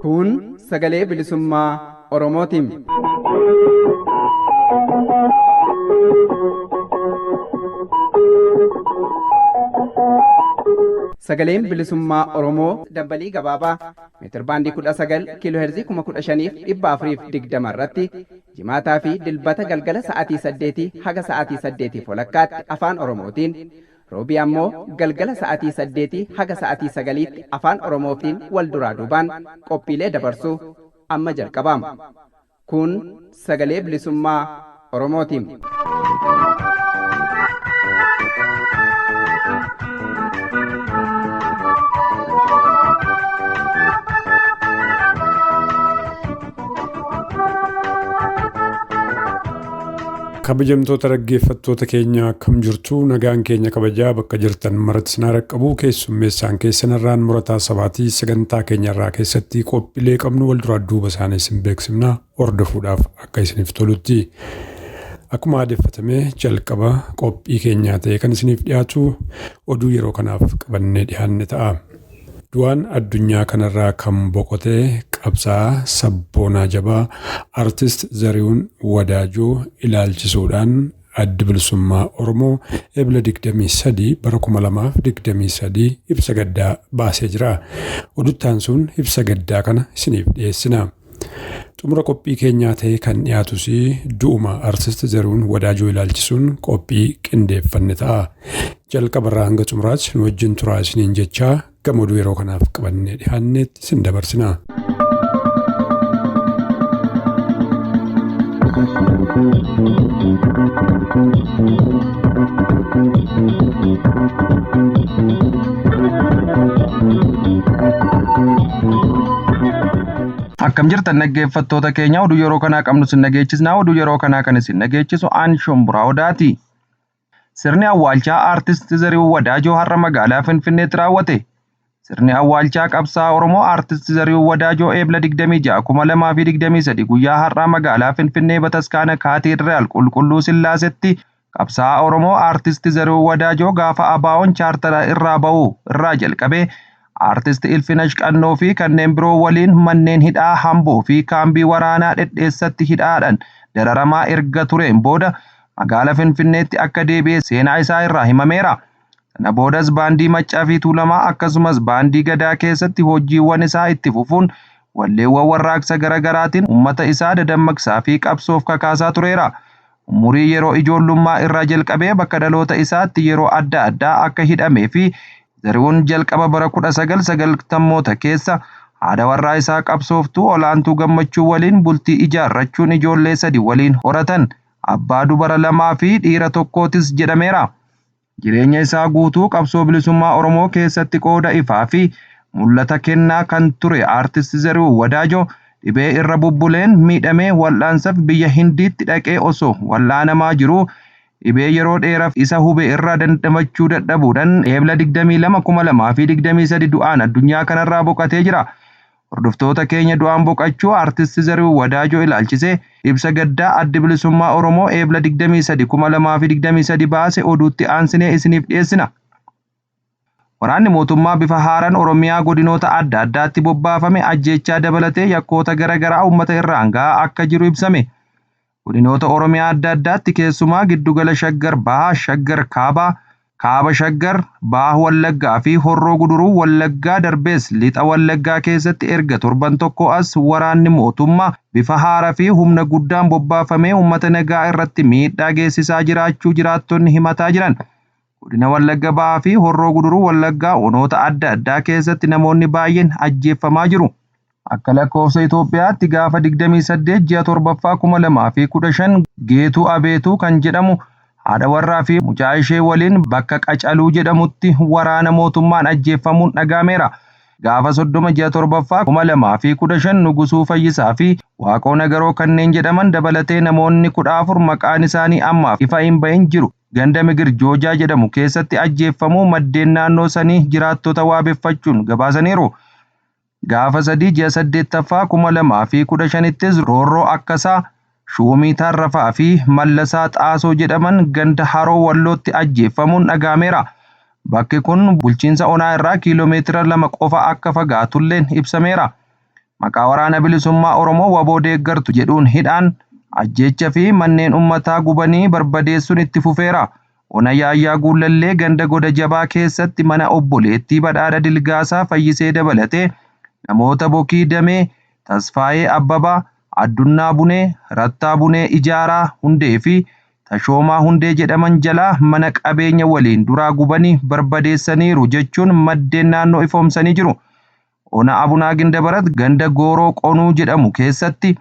Kun sagalee bilisummaa Oromootiin. Sagaleen bilisummaa Oromoo dambalii gabaabaa meetirbaandii 19 kiiloo heerzii 15,420 irratti jimaataa fi dilbata galgala sa'aatii 8 haga sa'aatii 8 walakkaatti afaan Oromootiin roobii ammoo galgala sa'aatii 8 haga sa'aatii 9tti afaan Oromootiin wal duraa duubaan qophiilee dabarsuu amma jalqabama. Kun sagalee bilisummaa Oromootiin. Kabajamtoota dhaggeeffattoota keenya akkam jirtu, nagaan keenya kabajaa bakka jirtan maratti isin qabu keessummeessaan keessanirraan murataa sabaatii. Sagantaa keenyarraa keessatti qophiilee qabnu wal duraa duuba isaanii isin beeksifna, hordofuudhaaf akka isiniif tolutti. Akkuma aadeffatamee jalqaba qophii keenyaa ta'e kan isiniif dhiyaatu oduu yeroo kanaaf qabannee dhiyaanne ta'a. Du'aan addunyaa kanarraa kan boqotee qabsaa'aa sabboonaa jabaa Artist Zarihuun Wadaajoo ilaalchisuudhaan Addi Bilisummaa Oromoo Ebla 23 bara 2023 ibsa gaddaa baasee jira. Oduttaan sun ibsa gaddaa kana isiniif dhiyeessina. Xumura qophii keenyaa ta'e kan dhiyaatus du'uma Artist Zarihuun Wadaajoo ilaalchisuun qophii qindeeffanne ta'a. Jalqabarraa hanga xumuraatti nu wajjin turaa isiniin jechaa gama oduu yeroo kanaaf qabannee dhiyaannetti isin dabarsina. Akkam jirtan dhaggeeffattoota keenya, oduu yeroo kanaa qabnu isin dhageechisna. Oduu yeroo kanaa kan isin dhageechisu aan Shomburaa Odaati. Sirni awwaalchaa Aartist Zarihuun Wadaajoo har'a magaalaa Finfinneetti raawwate. Sirni awwaalchaa qabsaa'aa Oromoo Aartist Zarihuun Wadaajoo Eebla 26 2023 guyyaa har'aa magaalaa Finfinnee Bataskaana Kaateediraal Qulqulluu Sillaasetti qabsaa'aa Oromoo Aartist Zarihuun Wadaajoo gaafa ABO'n chaartara irraa ba'u irraa jalqabee Aartist Ilfinash Qannoo fi kanneen biroo waliin manneen hidhaa Hamboo fi kaambii waraanaa Dhedheessatti hidhaadhaan dararamaa erga tureen booda magaalaa Finfinneetti akka deebi'e seenaa isaa irraa himameera. Sana boodas baandii Maccaa fi Tuulamaa akkasumas baandii Gadaa keessatti hojiiwwan isaa itti fufuun walleewwan warraaqsa garaa garaatiin uummata isaa dadammaqsaa fi qabsoof kakaasaa tureera. Umurii yeroo ijoollummaa irraa jalqabee bakka dhaloota isaatti yeroo adda addaa akka hidhamee fi Zarihuun jalqaba bara 1990moota keessa haadha warraa isaa qabsooftuu Olaantuu Gammachuu waliin bultii ijaarrachuun ijoollee sadi waliin horatan. Abbaa dubara lamaa fi dhiira tokkootis jedhameera. Jireenya isaa guutuu qabsoo bilisummaa Oromoo keessatti qooda ifaa fi mul'ata kennaa kan ture Aartist Zarihuun Wadaajoo dhibee irra bubbuleen miidhamee wal'aansaaf biyya Hindiitti dhaqee osoo wal'aanamaa jiruu dhibee yeroo dheeraaf isa hube irraa dandamachuu dadhabuudhaan Eebla 22 2023 du'aan addunyaa kanarraa boqotee jira. Hordoftoota keenya, du'aan boqochuu Aartist Zarihuun Wadaajoo ilaalchisee ibsa gaddaa Addi Bilisummaa Oromoo Eebla 23 2023 baase oduutti aansinee isiniif dhiyeessina. Waraanni mootummaa bifa haaraan Oromiyaa godinoota adda addaatti bobbaafame ajjeechaa dabalatee yakkoota garaa garaa uummata irraan gahaa akka jiru ibsame. Godinoota Oromiyaa adda addaatti keessumaa giddugala Shaggar Bahaa, Shaggar Kaabaa, Kaaba Shaggar, Baha Wallaggaa fi Horroo Guduruu Wallaggaa darbees Lixa Wallaggaa keessatti erga torban tokko as waraanni mootummaa bifa haaraa fi humna guddaan bobbaafamee uummata nagaa irratti miidhaa geessisaa jiraachuu jiraattonni himataa jiran. Godina Wallagga Bahaa fi Horroo Guduruu Wallaggaa onoota adda addaa keessatti namoonni baay'een ajjeeffamaa jiru. Akka lakkoofsa Itoophiyaatti gaafa 28 ji'a torbaffaa 2015 Geetuu Abeetuu kan jedhamu haadha warraa fi mucaa ishee waliin bakka Qacaluu jedhamutti waraana mootummaan ajjeeffamuun dhagahameera. Gaafa 30 ji'a torbaffaa 2015 Nugusuu Fayyisaa fi Waaqoo Nagaroo kanneen jedhaman dabalatee namoonni 14 maqaan isaanii ammaaf ifa hin bahin jiru. Ganda Migir Joojaa jedhamu keessatti ajjeeffamuu maddeen naannoo sanii jiraattota waabeffachuun gabaasaniiru. Gaafa 3 ji'a 8ffaa 2015ttis Roorroo Akkasaa, Shuumii Tarrafaa fi Mallasaa Xaasoo jedhaman ganda Haroo Wallootti ajjeeffamuun dhagahameera. Bakki kun bulchiinsa onaa irraa kiiloomeetira 2 qofa akka fagaatulleen ibsameera. Maqaa Waraana Bilisummaa Oromoo WBO deeggartu jedhuun hidhaan, ajjeechaa fi manneen uummataa gubanii barbadeessuun itti fufeera. Ona Yaayyaa Guullallee ganda Goda Jabaa keessatti mana obboleettii Badhaadha Dilgaasaa Fayyisee dabalatee namoota Bokii Damee, Tasfaayee Abbabaa, Addunnaa Bunee, Rattaa Bunee Ijaaraa Hundee fi Tashoomaa Hundee jedhaman jalaa mana qabeenya waliin duraa gubanii barbadeessaniiru jechuun maddeen naannoo ifoomsanii jiru. Ona Abunaa Gindabarat ganda Gooroo Qonuu jedhamu keessatti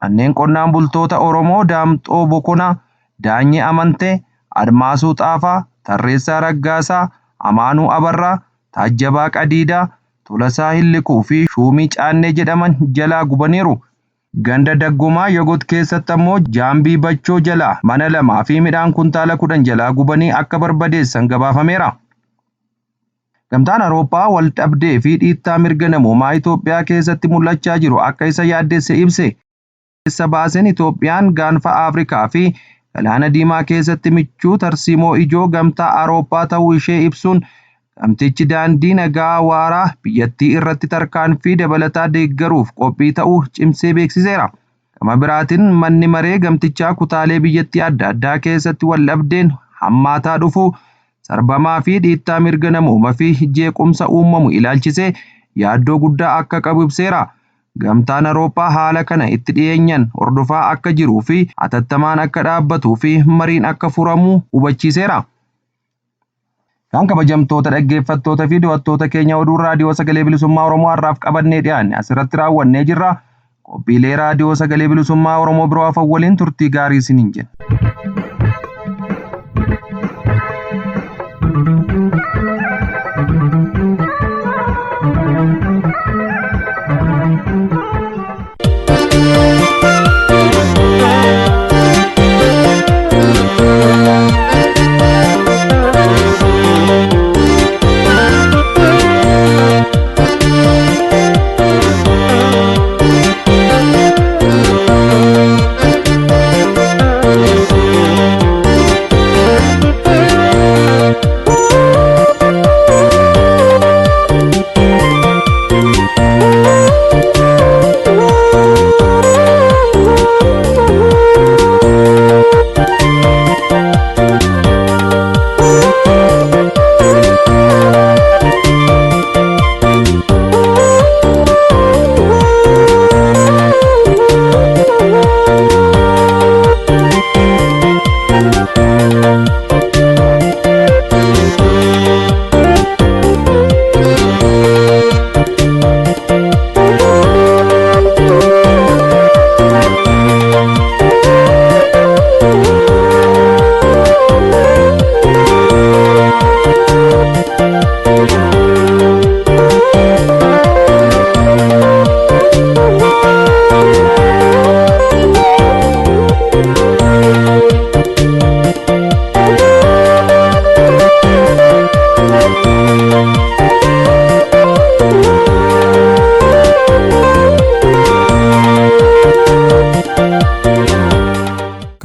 manneen qonnaan bultoota Oromoo Daamxoo Bokonaa, Daanyee Amantee, Admaasuu Xaafaa, Tarreessaa Raggaasaa, Amaanuu Abarraa, Taajjabaa Qadiidaa, Tolasaa Hillikuu fi Shuumii Caannee jedhaman jalaa gubaniiru. Ganda Daggomaa Yogot keessatti ammoo Jaambii Bachoo jalaa mana lamaa fi midhaan kuntaala 10 jalaa gubanii akka barbadeessan gabaafameera. Gamtaan Awurooppaa wal dhabdee fi dhiittaa mirga namoomaa Itoophiyaa keessatti mul'achaa jiru akka isa yaaddesse ibse. Keessa baaseen Itoophiyaan gaanfa Afrikaa fi Galaana Diimaa keessatti michuu tarsiimoo ijoo gamtaa Awurooppaa ta'uu ishee ibsuun gamtichi daandii nagaa waaraa biyyattii irratti tarkaanfii dabalataa deeggaruuf qophii ta'uu cimsee beeksiseera. Gama biraatiin manni maree gamtichaa kutaalee biyyattii adda addaa keessatti wal dhabdeen hammaataa dhufuu sarbamaa fi dhiittaa mirga namoomaa fi jeequmsa uumamu ilaalchisee yaaddoo guddaa akka qabu ibseera. Gamtaan Awurooppaa haala kana itti dhiyeenyaan hordofaa akka jiruu fi hatattamaan akka dhaabbatuu fi mariin akka furamu hubachiiseera. Kan kabajamtoota dhaggeeffattoota fi daawwattoota keenya oduun raadiyoo sagalee bilisummaa Oromoo har'aaf qabannee dhiyaanne asirratti raawwannee jirra. Qophiilee raadiyoo sagalee bilisummaa Oromoo biroo hafan waliin turtii gaarii isiniin jenna.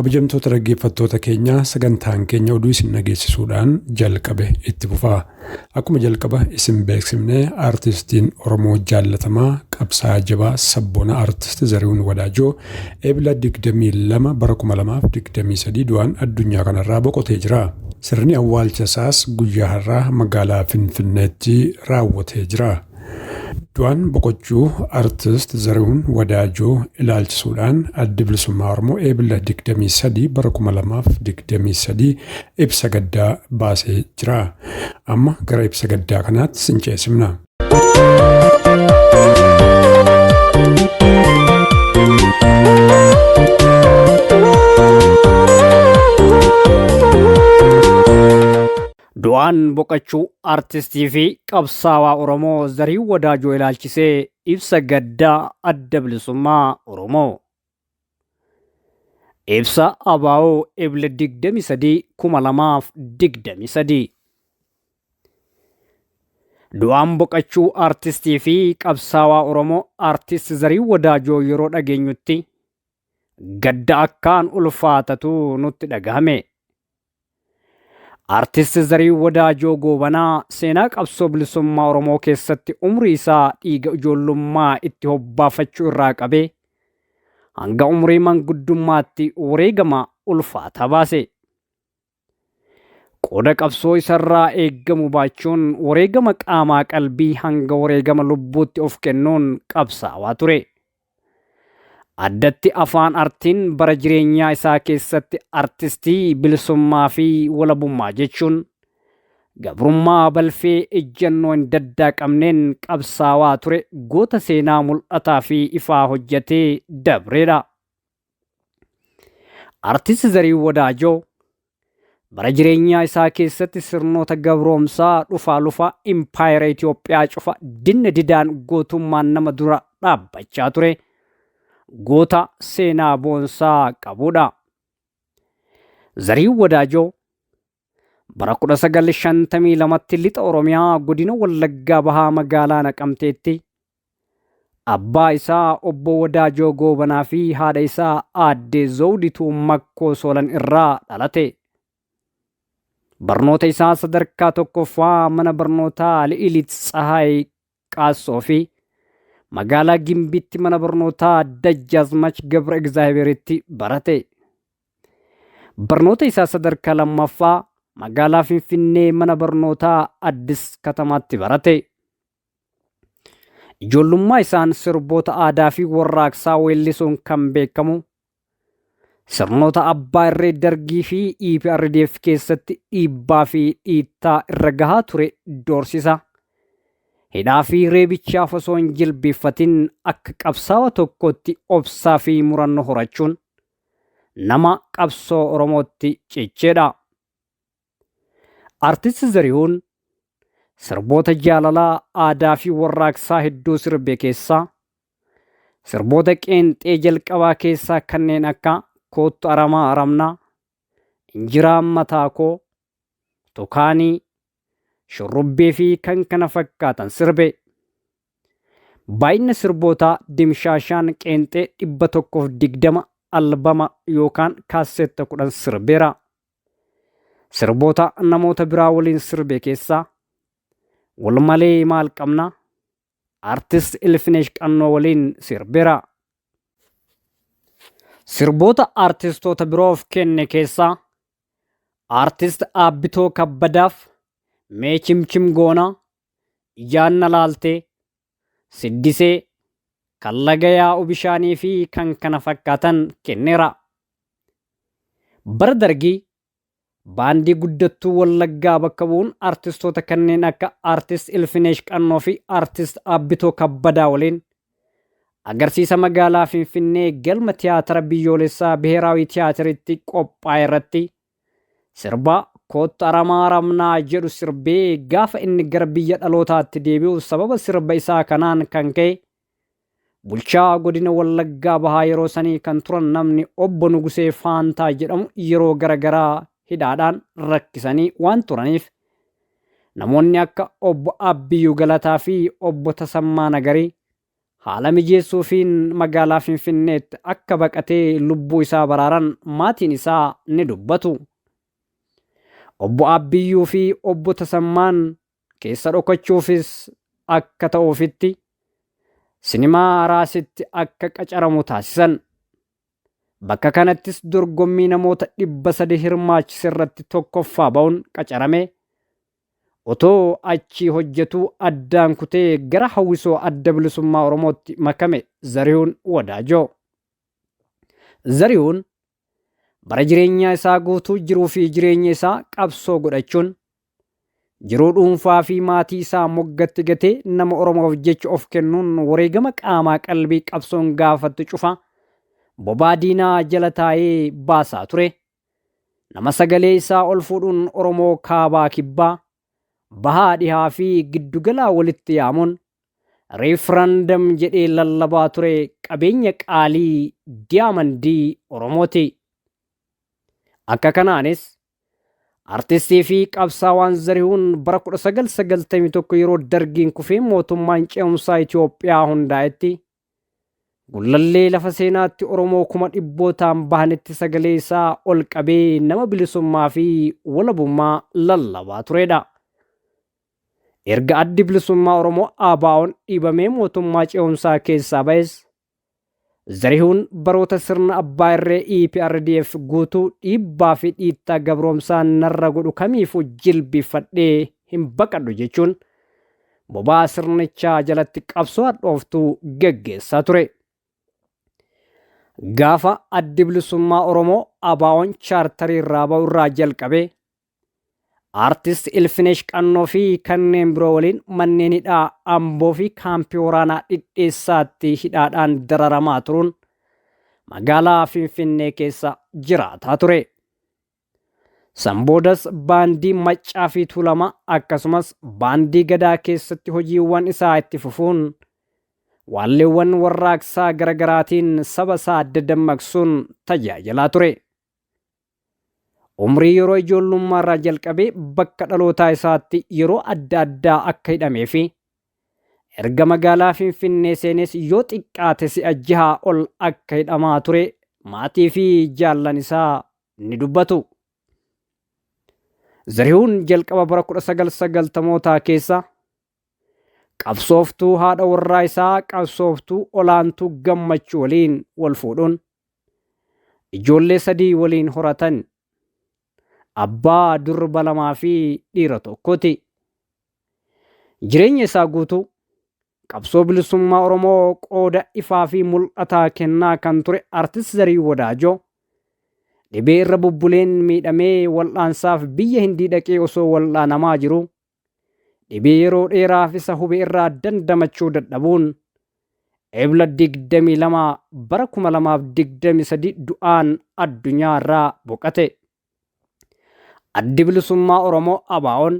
Kabajamtoota dhaggeeffattoota keenyaa sagantaan keenya oduu isin dhageessisuudhaan jalqabe itti fufaa. Akkuma jalqaba isin beeksifne aartistiin Oromoo jaallatamaa qabsaa'aa jabaa sabboona aartist Zarihuun Wadaajoo eebila 22 bara 2023 du'aan addunyaa kanarraa boqotee jira. Sirni awwaalcha isaas guyyaa har'aa magaalaa Finfinneetti raawwatee jira. Du'aan boqochuu aartist Zarihuun Wadaajoo ilaalchisuudhaan addi bilisummaa Oromoo eebila 23 bara 2023 ibsa gaddaa baasee jira. Amma gara ibsa gaddaa kanaatti sin ceesifna. Du'aan boqochuu aartistii fi qabsaawaa Oromoo Zarihuun Wadaajoo ilaalchisee ibsa gaddaa adda bilisummaa Oromoo. Ibsa ABO Ebla 23 2023. Du'aan boqachuu aartistii fi qabsaawaa Oromoo Aartist Zarihuun Wadaajoo yeroo dhageenyutti gadda akkaan ulfaatatu nutti dhagahame. Aartist Zarihuun Wadaajoo Goobanaa seenaa qabsoo bilisummaa Oromoo keessatti umrii isaa dhiiga ijoollummaa itti hobbaafachuu irraa qabee hanga umrii manguddummaatti wareegama ulfaataa baase. Qooda qabsoo isarraa eeggamu baachuun wareegama qaamaa qalbii hanga wareegama lubbuutti of kennuun qabsaawaa ture. Addatti afaan artiin bara jireenyaa isaa keessatti artistii bilisummaa fi walabummaa jechuun gabrummaa balfee ejjennoo hin daddaaqamneen qabsaawaa ture goota seenaa mul'ataa fi ifaa hojjetee dabreedha. Artist Zarihuun Wadaajoo bara jireenyaa isaa keessatti sirnoota gabroomsaa dhufaa lufaa impaayera Itoophiyaa cufa dinna didaan gootummaan nama dura dhaabbachaa ture. Goota seenaa boonsaa qabudha. Zarihuun Wadaajoo bara 1952tti lixa Oromiyaa godina Wallaggaa Bahaa magaalaa Naqamteetti abbaa isaa obbo Wadaajoo Goobanaa fi haadha isaa aadde Zawdituu Makkoo Soolan irraa dhalate. Barnoota isaa sadarkaa tokkoffaa mana barnootaa Li'ilit Tsahaay Qaassoo fi magaalaa Gimbiitti mana barnootaa Dajjaazmach Gabra Egzaabeeritti barate. Barnoota isaa sadarkaa lammaffaa magaalaa Finfinnee mana barnootaa Addis Katamaatti barate. Ijoollummaa isaan sirboota aadaa fi warraaqsaa weellisuun kan beekamu sirnoota abbaa irree dargii fi EPRDF keessatti dhiibbaa fi dhiittaa irra gahaa ture doorsisa. Hidhaa fi reebichaaf osoo hin jilbeeffatin akka qabsaawa tokkotti obsaa fi murannoo horachuun nama qabsoo Oromootti cicheedha. Artist Zarihuun sirboota jaalalaa aadaa fi warraaqsaa hedduu sirbe keessaa sirboota qeenxee jalqabaa keessaa kanneen akka Koottu Aramaa Aramnaa, Injiraan Mataa Koo, Tukaanii, Shurrubbee fi kan kana fakkaatan sirbe. Baay'ina sirbootaa dimshaashaan qeenxee 120 albama yookaan kaassetta 10 sirbeera. Sirboota namoota biraa waliin sirbe keessaa Wal malee maal qabna? Artist Ilfinesh Qannoo waliin sirbeera. Sirboota artistoota biroof kenne keessaa Artist Aabbitoo Kabbadaaf Mee Chimchim Goonaa, Ijaan Na Laaltee, Siddisee, Kan Laga Yaa'u Bishaanii fi kan kana fakkaatan kenneera. Bara Dargii Baandii Guddattuu Wallaggaa bakka bu'uun artistoota kanneen akka Artist Ilfinesh Qannoo fi Artist Aabbitoo Kabbadaa waliin agarsiisa magaalaa Finfinnee galma tiyaatara biyyoolessaa Biheeraawii Tiyaatiritti qophaa'e irratti sirba Koottu Aramaa Aramnaa jedhu sirbee gaafa inni gara biyya dhalootaatti deebi'u sababa sirba isaa kanaan kan ka'e Bulchaa godina Wallaggaa Bahaa yeroo sanii kan turan namni Obbo Nugusee Faantaa jedhamu yeroo gara garaa hidhaadhaan rakkisanii waan turaniif namoonni akka Obbo Abbiyyuu Galataa fi Obbo Tasammaa Nagarii haala mijeessuufiin magaalaa Finfinneetti akka baqatee lubbuu isaa baraaran maatiin isaa ni dubbatu. Obbo Abbiyyuu fi Obbo Tasammaan keessa dhokachuufis akka ta'uufitti sinimaa Raasitti akka qacaramu taasisan. Bakka kanattis dorgommii namoota 300 hirmaachise irratti tokkoffaa ba'uun qacarame. Otoo achii hojjetuu addaan kutee gara hawwisoo Adda Bilisummaa Oromootti makame Zarihuun Wadaajoo. Zarihuun bara jireenyaa isaa guutuu jiruu fi jireenya isaa qabsoo godhachuun jiruu dhuunfaa fi maatii isaa moggatti gatee nama Oromoof jecha of kennuun wareegama qaamaa qalbii qabsoon gaafattu cufa bobaa diinaa jala taa'ee baasaa ture. Nama sagalee isaa ol fuudhuun Oromoo kaabaa kibbaa, bahaa dhihaa fi giddugalaa walitti yaamuun Referendum jedhee lallabaa ture qabeenya qaalii diyaamandii Oromooti. Akka kanaanis Artistii fi qabsaawaan Zarihuun bara 1991 yeroo dargiin kufee mootummaan ce'umsaa Itoophiyaa hundaa'etti Gullallee lafa seenaatti Oromoo kuma dhibbootaan bahanitti sagalee isaa ol qabee nama bilisummaa fi walabummaa lallabaa turedha. Erga addi bilisummaa Oromoo ABO'n dhiibamee mootummaa ce'umsaa keessaa ba'es Zarihuun baroota sirna abbaa irree EPRDF guutuu dhiibbaa fi dhiittaa gabroomsaa narra godhu kamiifuu jilbiffadhee hin baqadhu jechuun bobaa sirnichaa jalatti qabsoo hadhooftuu geggeessaa ture. Gaafa addi bilisummaa Oromoo ABO'n chaartarii irraa ba'u irraa jalqabee Artist Ilfinesh Qannoo fi kanneen biroo waliin manneen hidhaa Amboo fi kaampii waraanaa Dhidheessaatti hidhaadhaan dararamaa turuun magaalaa Finfinnee keessa jiraataa ture. San boodas baandii Maccaa fi Tuulamaa akkasumas baandii Gadaa keessatti hojiiwwan isaa itti fufuun waalleewwan warraaqsaa garagaraatiin saba isaa dadammaqsuun tajaajilaa ture. Umrii yeroo ijoollummaa irraa jalqabee bakka dhalootaa isaatti yeroo adda addaa akka hidhamee fi erga magaalaa Finfinnee seenes yoo xiqqaate si'a jaha ol akka hidhamaa ture maatii fi jaallan isaa ni dubbatu. Zarihuun jalqaba bara 1990mootaa keessa qabsooftuu haadha warraa isaa qabsooftuu olaantuu gammachuu waliin wal fuudhuun ijoollee sadii waliin horatan. Abbaa durba lamaa fi dhiira tokkooti. Jireenya isaa guutuu qabsoo bilisummaa Oromoo qooda ifaa fi mul'ataa kennaa kan ture Artist Zarihuun Wadaajoo dhibee irra bubbuleen miidhamee wal'aansaaf biyya Hindii dhaqee osoo wal'aanamaa jiru dhibee yeroo dheeraaf isa hube irraa dandamachuu dadhabuun Ebla 22 bara 2023 du'aan addunyaa irraa boqate. Addi bilisummaa Oromoo ABO'n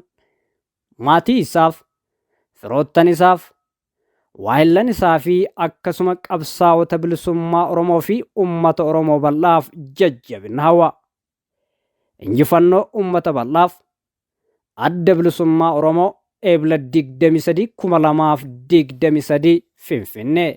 maatii isaaf, firoottan isaaf, waahillan isaa fi akkasuma qabsaa'ota bilisummaa Oromoo fi uummata Oromoo bal'aaf jajjabina hawwa. Injifannoo uummata bal'aaf adda bilisummaa Oromoo Ebla 23 2023 Finfinnee.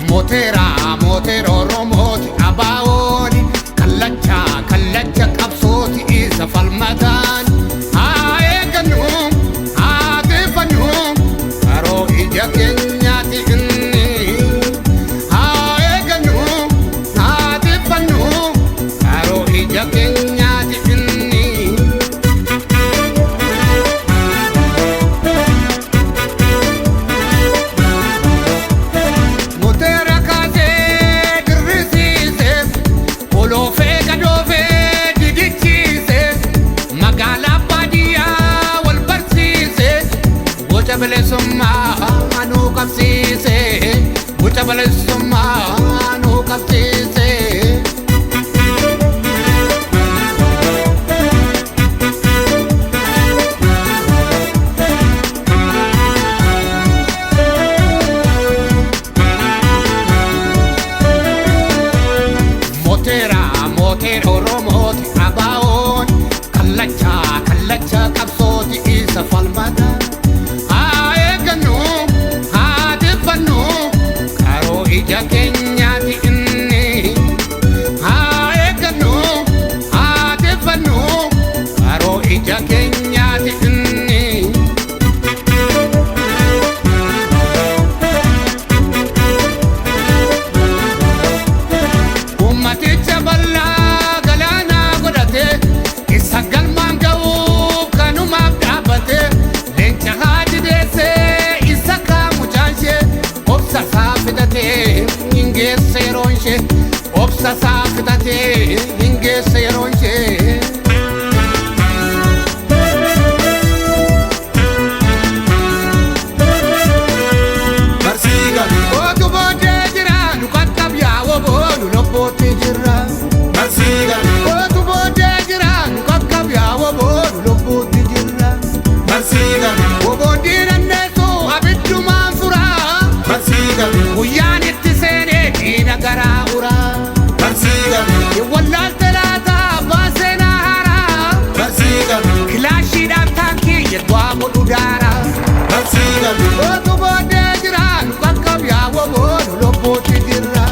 Moteera moteera Oromooti ABO'n kallacha kallacha qabsooti isa falmataan haa eeggannu haa deeffannu karoo ija keenyaati inni haa eeggannu haa deeffannu karoo ija keenyaati inni. Moteera kaasee dirrisiisee oloofee gadoofee didichiisee magaalaa baadiyyaa wal barsiisee gocha bilisummaa nu qabsiisee gocha bilisummaa nu qabsiisee. Obsa isaa fixatee hin geesse yeroo ishee. Barsiiga. Otu booddee jira nu qaqqab yaa'oo boonu lobbooti jirra. Barsiiga. Otu booddee jira nu qaqqab yaa'oo boonu lobbooti jirra. Barsiiga. Oboodii dandeessu abiddumaan furaa. Barsiiga. Guyyaan itti seenee diina garaa uraa. Barsiiga. Wallaalte laata abbaan seenaa haaraa. Barsiiga. Kilaashiidhaan taankii jedhaa godhu daara. Barsiiga. Otu booddee jira nu qaqqab yaa'oo boonu lobbooti jirra.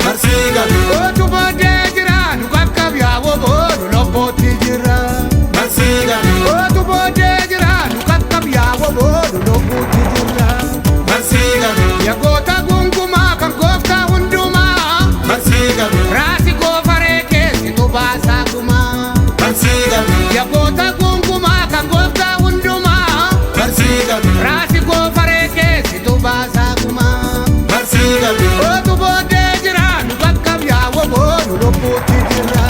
Barsiiga. Otu booddee jira nu qaqqab yaa'oo boonu lobbooti jirra. Barsiiga. Otu booddee jira nu qaqqab yaa'oo boonu lobbooti jirra. Barsiiga. Yagoota gungumaa kan gooftaa hundumaa. Barsiiga. Raasi goofaree keessitu baasaa gumaa. Barsiiga. Yagoota gungumaa kan gooftaa hundumaa. Barsiiga. Raasi goofaree keessitu baasaa gumaa. Barsiiga. Otu booddee jira nu qaqqab yaa'oo boonu lobbuutti jirra.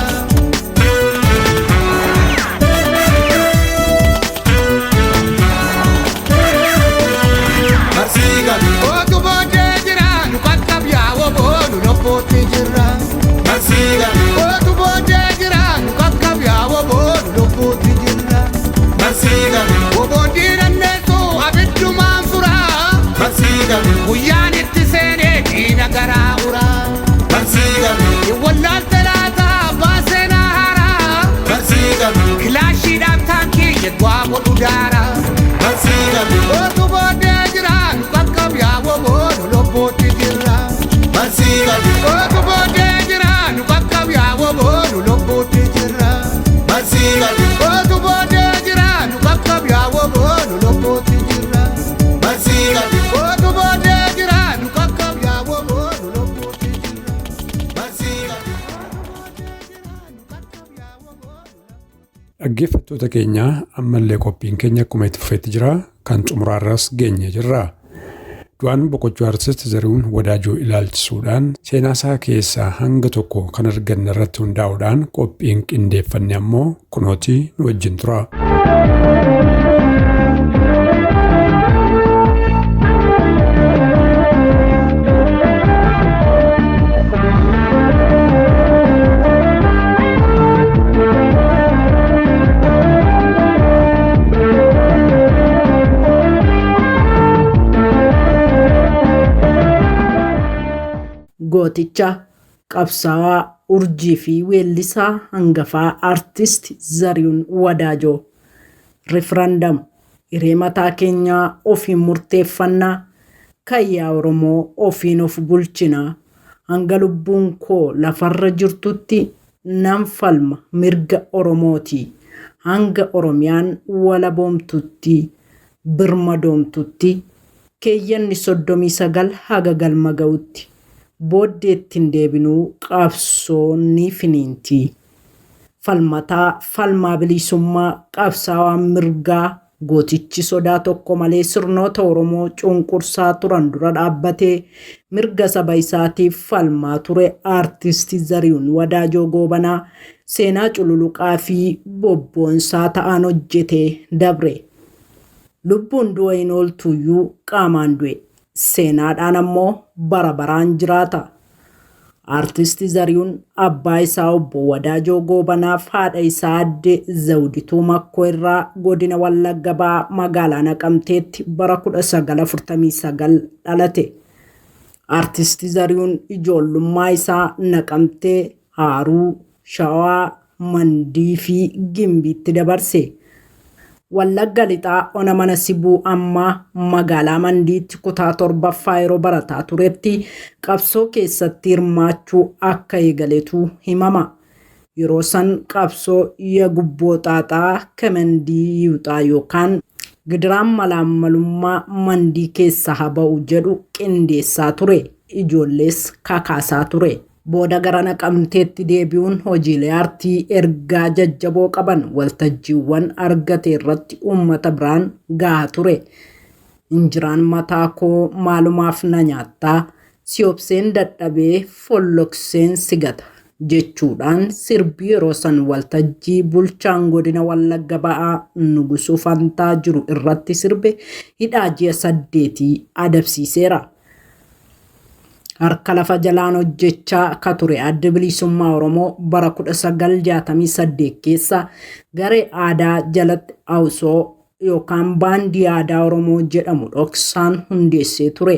Barsiiga. Otu booddee jira nu qaqqab yaa'oo boonu lobbuutti jirra. Barsiiga. Otu booddee jira nu qaqqab yaa'oo boonu lobbuutti jirra. Barsiiga. Oboodii dandeessu abiddumaan furaa. Barsiiga. Guyyaan itti seenee diina garaa uraa. Barsiiga. Wallaalte laata abbaan seenaa haaraa. Barsiiga. Kilaashiidhaan taankii jedhaa godhu daara. Barsiiga. Otu booddee jira nu qaqqab yaa'oo boonu lobbooti jirra. Barsiiga. Otu booddee jira nu qaqqab yaa'oo boonu lobbooti jirra. Barsiiga. Otu booddee jira nu qaqqab yaa'oo boonu lobbooti jirra. Barsiiga. Otu booddee jira nu qaqqab yaa'oo boonu lobbooti jirra. Barsiiga. Dhaggeeffattoota keenya ammallee qophiin keenya akkuma itti fufeetti jira kan xumuraarras geenye jirra. Du'aan boqochuu artist Zarihuun Wadaajoo ilaalchisuudhaan seenaa isaa keessaa hanga tokko kan arganne irratti hundaa'uudhaan qophiin qindeeffanne ammoo kunootii nu wajjin tura. Gooticha qabsaa'aa urjii fi weellisaa hangafaa aartist Zarihuun Wadaajoo. Rifarandam hiree mataa keenyaa ofiin murteeffannaa kayyaa Oromoo ofiin of bulchinaa hanga lubbuun koo lafarra jirtutti nan falma mirga Oromooti. Hanga Oromiyaan walaboomtutti birmadoomtutti keeyyanni 39 haga galma ga'utti. Booddeetti hin deebinuu qabsoon ni finiinti. Falmataa falmaa bilisummaa qabsaa'aa mirgaa gootichi sodaa tokko malee sirnoota Oromoo cunqursaa turan dura dhaabbatee mirga saba isaatiif falmaa ture aartist Zarihuun Wadaajoo Goobanaa seenaa cululuqaa fi bobboonsaa ta'an hojjetee dabre. Lubbuun du'a hin ooltuyyuu qaamaan du'e. Seenaadhaan ammoo bara baraan jiraata. Aartist Zarihuun abbaa isaa obbo Wadaajoo Goobanaaf haadha isaa aadde Zawdituu Makkoo irraa godina Wallagga Bahaa magaalaa Naqamteetti bara 1949 dhalate. Aartist Zarihuun ijoollummaa isaa Naqamtee, Haaruu, Shawaa, Mandii fi Gimbiitti dabarse. Wallagga lixaa ona mana sibuu ammaa magaalaa Mandiitti kutaa torbaffaa yeroo barataa turetti qabsoo keessatti hirmaachuu akka eegaletu himama. Yeroo san qabsoo yagubboo xaaxaa kamandii yiwxaa yookaan gidiraan malaammalummaa Mandii keessa haa ba'u jedhu qindeessaa ture. Ijoollees kakaasaa ture. Booda gara Naqamteetti deebi'uun hojiilee aartii ergaa jajjaboo qaban waltajjiiwwan argate irratti uummata biraan gahaa ture. Injiraan mataa koo maalumaaf na nyaattaa, si obseen dadhabee follokseen sigata jechuudhaan sirbi yeroo san waltajjii bulchaan godina Wallagga Ba'aa Nugusuu Fantaa jiru irratti sirbe hidhaa ji'a 8 adabsiiseera. Harka lafa jalaan hojjechaa akka ture Adda Bilisummaa Oromoo bara 1968 keessa garee aadaa jalatti Awusoo yookaan baandii aadaa Oromoo jedhamu dhoksaan hundeessee ture.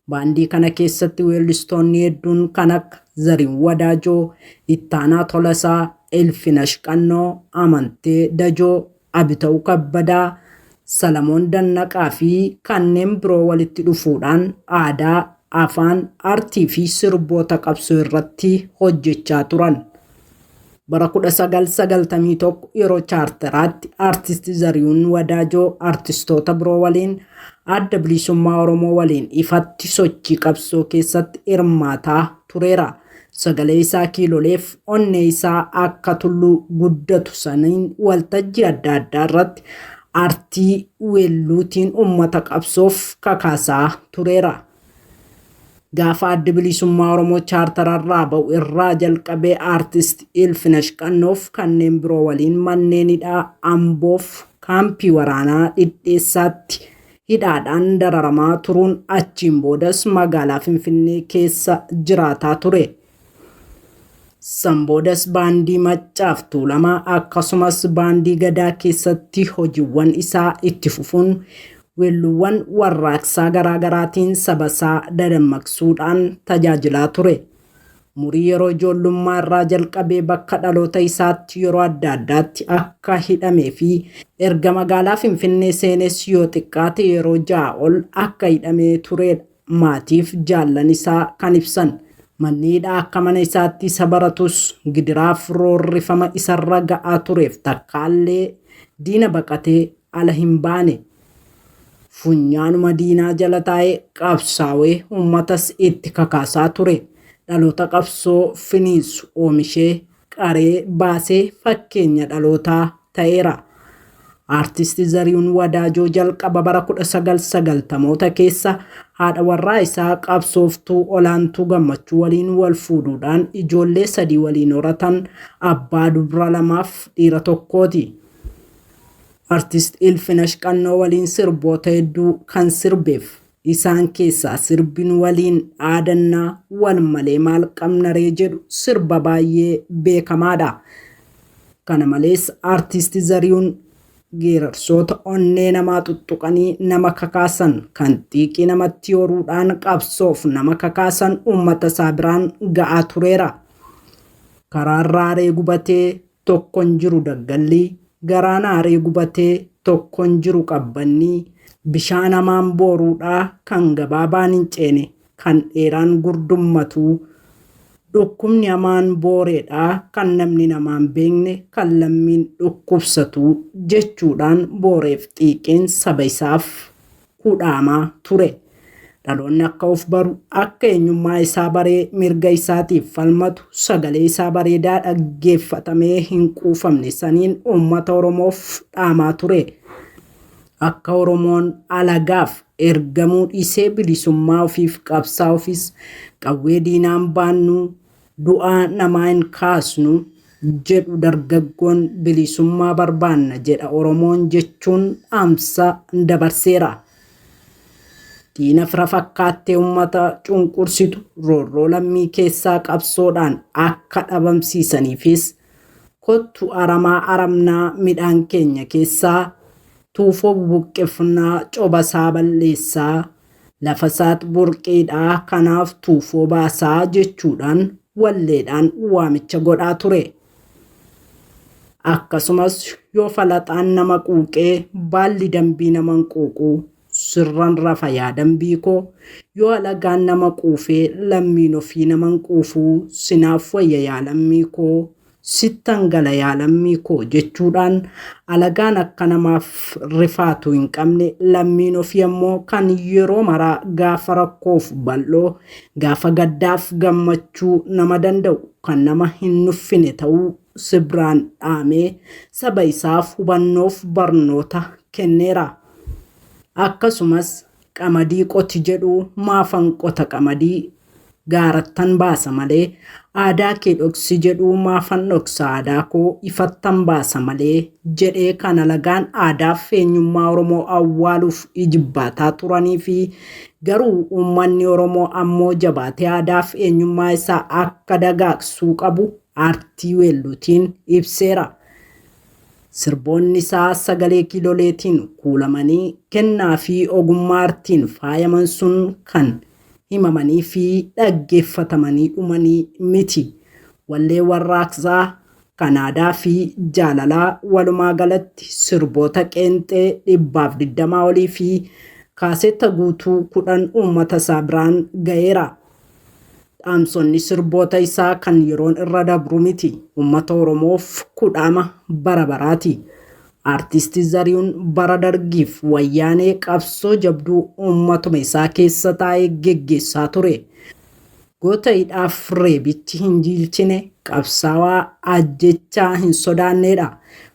Baandii kana keessatti weellistoonni hedduun kan akka Zarihuun Wadaajoo, Ittaanaa Tolasaa, Elfinash Qannoo, Amantee Dajoo, Abita'uu Kabbadaa, Salamoon Dannaqaa fi kanneen biroo walitti dhufuudhaan aadaa, afaan, aartii fi sirboota qabsoo irratti hojjechaa turan. Bara 1991 yeroo chaarteraatti aartisti Zarihuun Wadaajoo aartistoota biroo waliin Adda Bilisummaa Oromoo waliin ifatti sochii qabsoo keessatti hirmaataa tureera. Sagalee isaa kiiloleef onnee isaa akka tulluu guddatu saniin waltajjii adda addaa irratti aartii weelluutiin uummata qabsoof kakaasaa tureera. Gaafa Adda Bilisummaa Oromoo chaartararraa ba'u irraa jalqabee aartist Ilfinash Qannoof kanneen biroo waliin manneen hidhaa Amboof kaampii waraanaa Dhidheessaatti hidhaadhaan dararamaa turuun achiin boodas magaalaa Finfinnee keessa jiraataa ture. San boodas baandii Maccaaf Tuulamaa akkasumas baandii Gadaa keessatti hojiiwwan isaa itti fufuun weelluuwwan warraaqsaa garaagaraatiin saba isaa dadammaqsuudhaan tajaajilaa ture. Umurii yeroo ijoollummaa irraa jalqabee bakka dhaloota isaatti yeroo adda addaatti akka hidhamee fi erga magaalaa Finfinnee seenes yoo xiqqaate yeroo 6 ol akka hidhamee turedha maatiif jaallan isaa kan ibsan. Manni hidhaa akka mana isaatti isa baratus gidiraaf roorrifama isarra ga'aa tureef takkaallee diina baqatee ala hin baane. Funyaanuma diinaa jala taa'ee qabsaawee uummatas itti kakaasaa ture. Dhaloota qabsoo finiinsu oomishee qaree baasee fakkeenya dhalootaa ta'eera. Aartisti Zarihuun Wadaajoo jalqaba bara 1990moota keessa haadha warraa isaa qabsooftuu Olaantuu Gammachuu waliin wal fuudhuudhaan ijoollee 3 waliin horatan abbaa dubra 2 dhiira 1ti. Aartist Ilfinash Qannoo waliin sirboota hedduu kan sirbeef isaan keessaa sirbin waliin dhaadannaa wal malee maal qabna ree jedhu sirba baay'ee beekamaadha. Kana malees aartist Zarihuun geerarsoota onnee namaa tuttuqanii nama kakaasan kan xiiqii namatti horuudhaan qabsoof nama kakaasan uummata isaa biraan ga'aa tureera. Karaarra aaree gubatee tokkon jiru daggalli, garaan aaree gubatee tokkon jiru qabbanni, bishaan hamaan booruudhaa kan gabaabaan hin ceene kan dheeraan gurdummatu, dhukkubni hamaan booreedhaa kan namni namaan beekne kan lammiin dhukkubsatu jechuudhaan booreef xiiqiin saba isaaf kudhaamaa ture. Dhaloonni akka of baru, akka eenyummaa isaa baree mirga isaatiif falmatu, sagalee isaa bareedaa dhaggeeffatamee hin quufamne saniin uummata Oromoof dhaamaa ture. Akka Oromoon alagaaf ergamuu dhiisee bilisummaa ofiif qabsaa ofiis qawwee diinaan baannu du'aa namaa hin kaasnu jedhu dargaggoon bilisummaa barbaanna jedha Oromoon jechuun dhaamsa dabarseera. Diina fira fakkaattee uummata cunqursitu roorroo lammii keessaa qabsoodhaan akka dhabamsiisaniifis kottu aramaa aramnaa midhaan keenya keessaa tuufoo bubuqqifnaa cobasaa balleessaa lafa isaat burqiidhaa kanaaf tuufoo baasaa jechuudhaan walleedhaan waamicha godhaa ture. Akkasumas yoo falaxaan nama quuqee baalli dambii nama hin quuqu sirran rafa yaa dambii koo yoo alagaan nama quufee lammiin ofii nama hin quufuu sinaaf wayya yaa lammii koo Sittan gala yaa lammii koo jechuudhaan alagaan akka namaaf rifaatu hin qabne, lammiin ofii ammoo kan yeroo maraa gaafa rakkoof bal'oo, gaafa gaddaaf gammachuu nama danda'u, kan nama hin nuffine ta'uu sirbaan dhaamee saba isaaf hubannoof barnoota kenneera. Akkasumas qamadii qoti jedhu maafan qota qamadii gaarattan baasa malee, aadaa kee dhoksi jedhu maafan dhoksa aadaa koo ifattan baasa malee jedhee kan alagaan aadaaf eenyummaa Oromoo awwaaluuf ijibbaataa turanii fi garuu uummanni Oromoo ammoo jabaatee aadaaf eenyummaa isaa akka dagaagsuu qabu aartii weelluutiin ibseera. Sirboonni isaa sagalee kiiloleetiin kuulamanii kennaa fi ogummaa aartiin faayaman sun kan himamanii fi dhaggeeffatamanii dhumanii miti. Wallee warraaqsaa kan aadaa fi jaalalaa walumaa galatti sirboota qeenxee 120 olii fi kaasetta guutuu 10 uummata isaa biraan ga'eera. Dhaamsonni sirboota isaa kan yeroon irra dabru miti. Uummata Oromoof kudhaama bara baraati. Aartisti Zarihuun bara Dargiif Wayyaanee qabsoo jabduu uummatuma isaa keessa taa'ee geggeessaa ture. Goota hidhaaf reebichi hin jiilchine, qabsaawaa ajjechaa hin sodaannedha.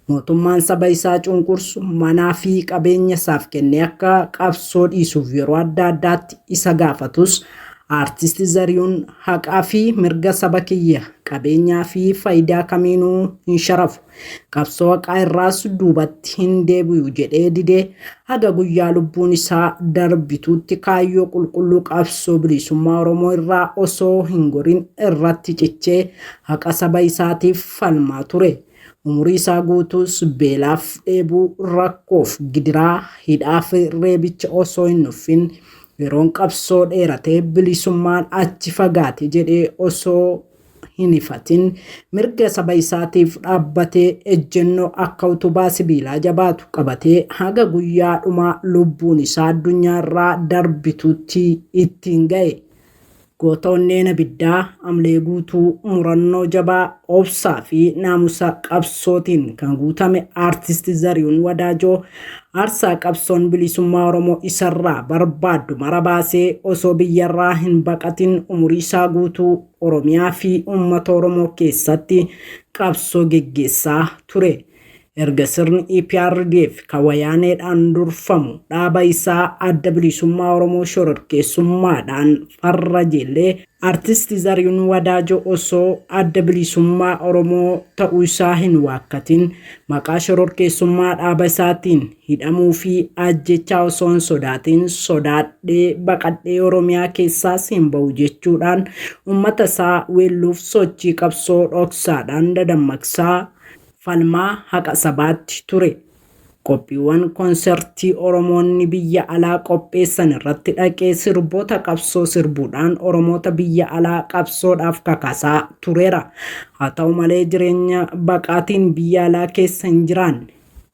Mootummaan saba isaa cunqursu manaa fi qabeenya isaaf kennee akka qabsoo dhiisuuf yeroo adda addaatti isa gaafatus, Aartisti Zarihuun haqaa fi mirga saba kiyya qabeenyaa fi faayidaa kamiinuu hin sharafu. Qabsoo haqaa irraas duubatti hin deebi'u jedhee didee haga guyyaa lubbuun isaa darbituutti kaayyoo qulqulluu qabsoo bilisummaa Oromoo irraa osoo hin gorin irratti cichee haqa saba isaatiif falmaa ture. Umurii isaa guutuus beelaaf dheebuu, rakkoof gidiraa, hidhaaf reebicha osoo hin nuffin, yeroon qabsoo dheeratee bilisummaan achi fagaate jedhee osoo hin ifatin mirga saba isaatiif dhaabbatee ejjennoo akka utubaa sibiilaa jabaatu qabatee haga guyyaa dhumaa lubbuun isaa addunyaa irraa darbitutti ittiin ga'e. Goota onneen abiddaa, amlee guutuu, murannoo jabaa, obsaa fi naamusa qabsootiin kan guutame Aartisti Zarihuun Wadaajoo aarsaa qabsoon bilisummaa Oromoo isarraa barbaaddu mara baasee osoo biyyarraa hin baqatin umurii isaa guutuu Oromiyaa fi uummata Oromoo keessatti qabsoo geggeessaa ture. Erga sirni EPRDF kan Wayyaaneedhaan durfamu dhaaba isaa Adda Bilisummaa Oromoo shororkeessummaadhaan farrajellee, Aartisti Zarihuun Wadaajoo osoo Adda Bilisummaa Oromoo ta'uu isaa hin waakkatin maqaa shororkeessummaa dhaaba isaatiin hidhamuu fi ajjechaa osoo hin sodaatin, sodaadhee baqadhee Oromiyaa keessaas hin ba'u jechuudhaan uummata isaa weelluuf sochii qabsoo dhoksaadhaan dadammaqsaa falmaa haqa sabaatti ture. Qophiiwwan konsertii Oromoonni biyya alaa qopheessan irratti dhaqee sirboota qabsoo sirbuudhaan Oromoota biyya alaa qabsoodhaaf kakaasaa tureera. Haa ta'u malee jireenya baqaatiin biyya alaa keessa hin jiraanne.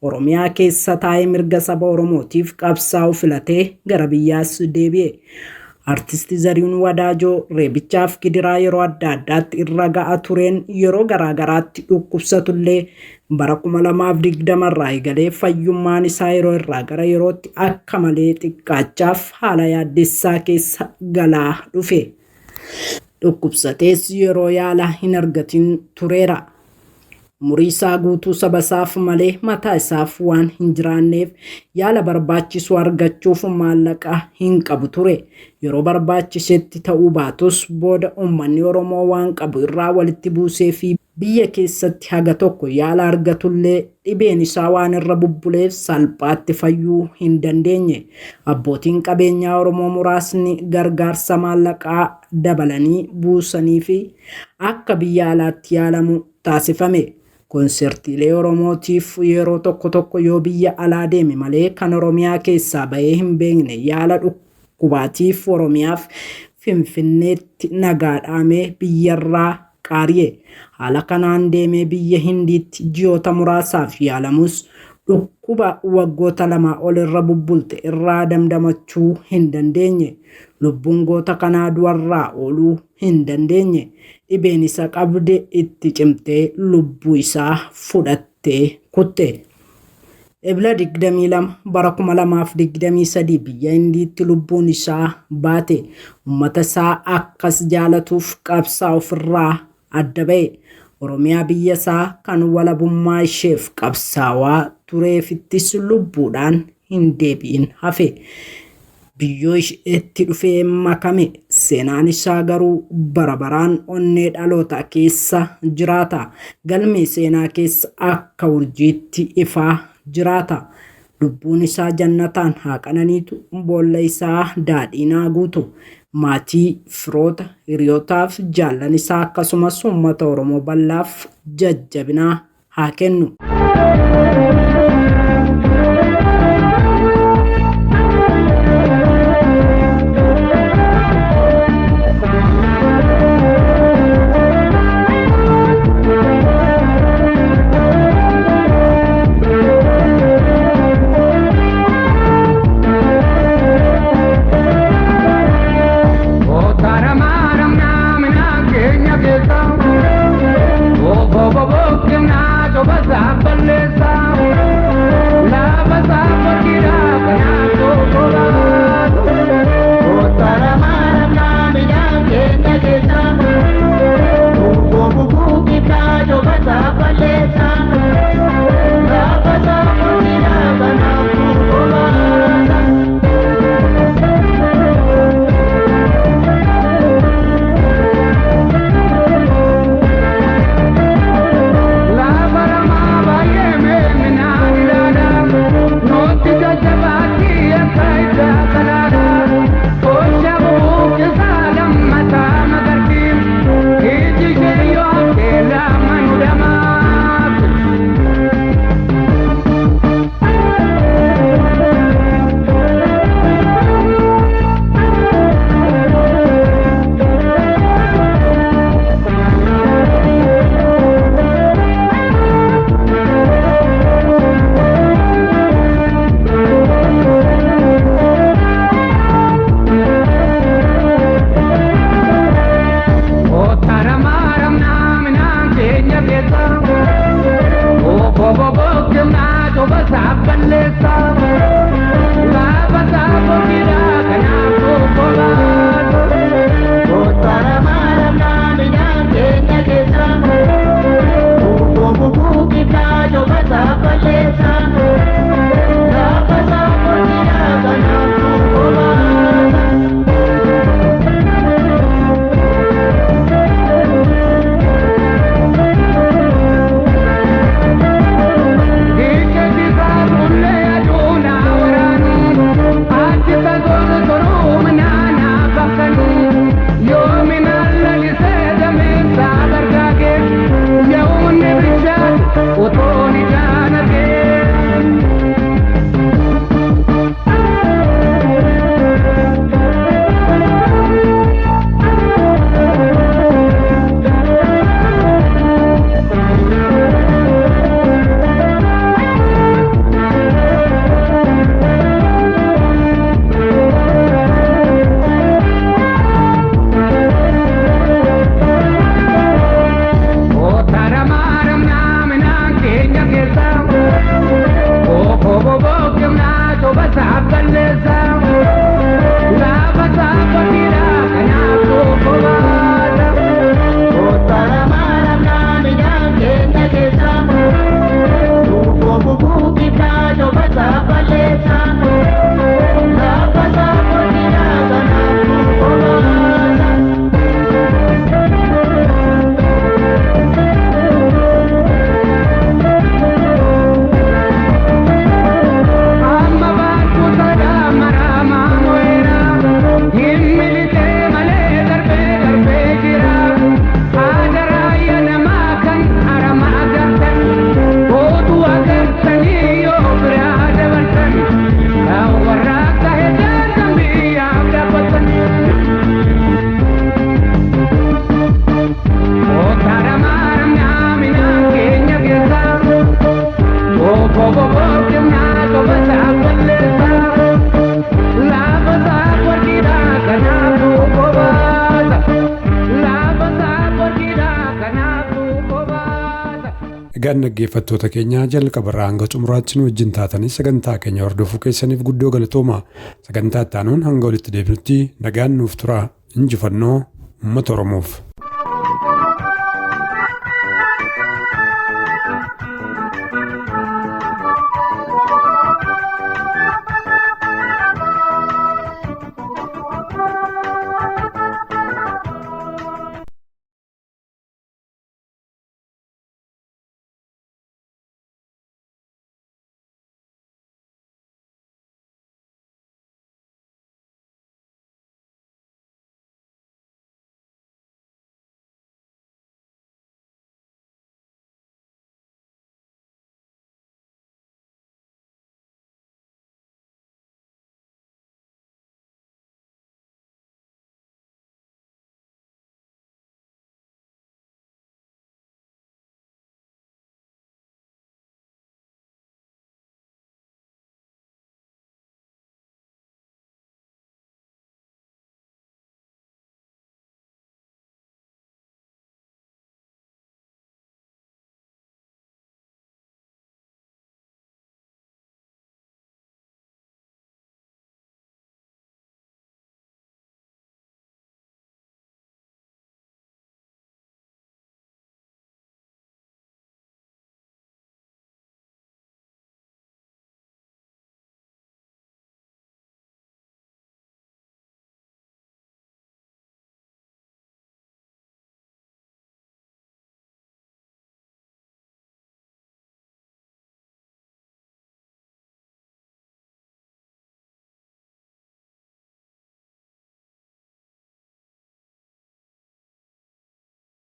Oromiyaa keessa taa'ee mirga saba Oromootiif qabsaa'uu filatee gara biyyaas deebi'e. Aartisti Zarihuun Wadaajoo reebichaaf gidiraa yeroo adda addaatti irra ga'aa tureen yeroo garaa garaatti dhukkubsatullee, bara 2020 irraa eegalee fayyummaan isaa yeroo irraa gara yerootti akka malee xiqqaachaaf haala yaaddessaa keessa galaa dhufe. Dhukkubsatees yeroo yaala hin argatin tureera. Umurii isaa guutuu saba isaaf malee mataa isaaf waan hin jiraanneef yaala barbaachisu argachuuf maallaqa hin qabu ture. Yeroo barbaachisetti ta'uu baatus booda uummanni Oromoo waan qabu irraa walitti buusee fi biyya keessatti haga tokko yaala argatullee dhibeen isaa waan irra bubbuleef salphaatti fayyuu hin dandeenye. Abbootiin qabeenyaa Oromoo muraasni gargaarsa maallaqaa dabalanii buusanii fi akka biyya alaatti yaalamu taasifame. Konsertiilee Oromootiif yeroo tokko tokko yoo biyya alaa deeme malee kan Oromiyaa keessaa bahee hin beekne yaala dhukkubaatiif Oromiyaaf Finfinneetti nagaa dhaamee biyyarraa qaari'e. Haala kanaan deemee biyya Hindiitti ji'oota muraasaaf yaalamus Dhukkuba waggoota 2 ol irra bubbulte irraa damdamachuu hin dandeenye. Lubbuun goota kanaa du'arraa ooluu hin dandeenye. Dhibeen isa qabde itti cimtee lubbuu isaa fudhattee kutte. Ebla 22 bara 2023 biyya Hindiitti lubbuun isaa baate. Uummata isaa akkas jaalatuuf qabsaa ofirraa adda ba'e. Oromiyaa biyya isaa kan walabummaa isheef qabsaawaa tureefittis lubbuudhaan hin deebi'in hafe. Biyyoo isheetti dhufee makame. Seenaan isaa garuu bara baraan onnee dhalootaa keessa jiraata. Galmee seenaa keessa akka urjiitti ifaa jiraata. Lubbuun isaa jannataan haa qananiitu, boolla isaa daadhiin haa guutu. Maatii, firoota, hiriyootaaf jaallan isaa akkasumas uummata Oromoo bal'aaf jajjabinaa haa kennu. Egaan dhaggeeffattoota keenya jalqabarraa hanga xumuraatti nu wajjin taatanii sagantaa keenya hordofuu keessaniif guddoo galatooma. Sagantaa itti aanuun hanga walitti deebinutti nagaan nuuf tura. Injifannoo uummata Oromoof.